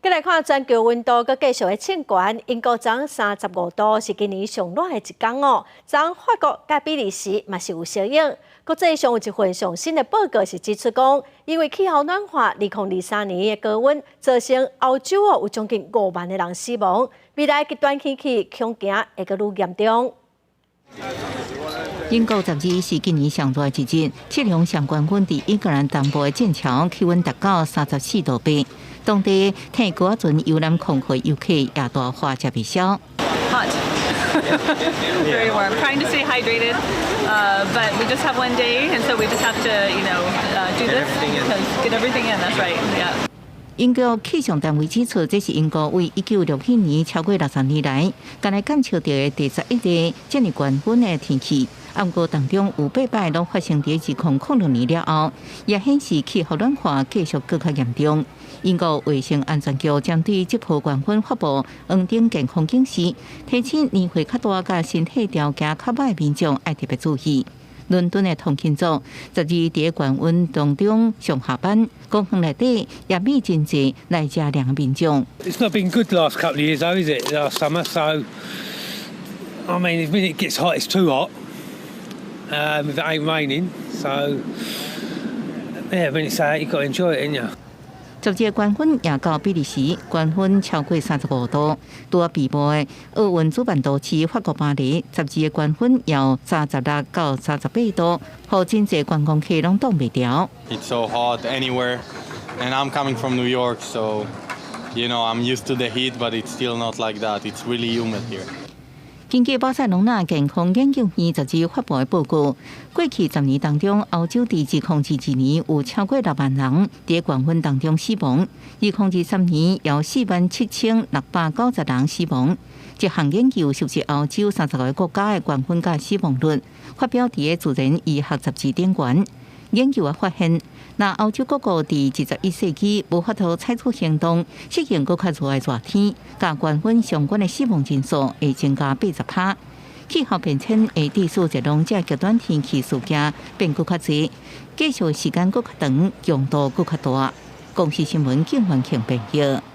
來看全球溫度閣繼續咧衝懸，英國昨35度是今年上熱的一工哦。昨法國佮比利時嘛是有相應。國際上有一份上新的報告是指出講，因為氣候暖化，2023年的高溫造成歐洲哦有將近5萬的人死亡。未來極端天氣恐驚會閣愈嚴重。英國十二是今年上熱的一日，測量上懸溫佇英格蘭東部的劍橋氣溫達到34.8度。當地乘高仔船遊覽空氣遊客也大話食袂消。 Hot, very warm. Trying to stay hydrated, but we just have one day, and so we just have to do this because get everything in. That's right. Yeah. 英國氣象單位指出，這是英國為1967年超過60年來，敢若監測著的第11個這爾懸溫的天氣。毋過當中有八擺攏發生佇2006年了後，也顯示氣候暖化繼續閣較嚴重。英國衛生安全局針對這波懸溫發布黃燈健康警示，提醒年歲較大佮身體條件較䆀的民眾愛特別注意。倫敦的通勤族十二佇懸溫當中上下班，公園內底也密真濟來遮涼民眾。 It's not been good last couple of years though, is it? Last summer, so I mean, if it gets hot, it's too hot. If it ain't raining, so yeah, when it's out, you got to enjoy it, ain't you? 十二個懸溫也到比利時，懸溫超過35度。拄仔閉幕的奧運主辦都市法國巴黎，十二個懸溫由36到38度，予真濟觀光客攏擋袂牢。 It's so hot anywhere, and I'm coming from New York, so I'm used to the heat, but it's still not like that. It's really humid here. 根據巴塞隆納健康研究院十二發布的報告，過去10年當中，歐洲佇2022年有超過6萬人佇懸溫當中死亡；2023年有47,690人死亡。這項研究收集歐洲30個國家的懸溫佮死亡率，發表佇個自然醫學雜誌頂懸。研究也發現，若歐洲各國佇21世紀無法度採取行動，適應閣較熱的熱天，佮懸溫相關的死亡人數會增加80%。氣候變遷會致使熱浪這極端天氣事件變閣較濟，繼續時間閣較長，強度閣較大。公視新聞，景元慶編譯。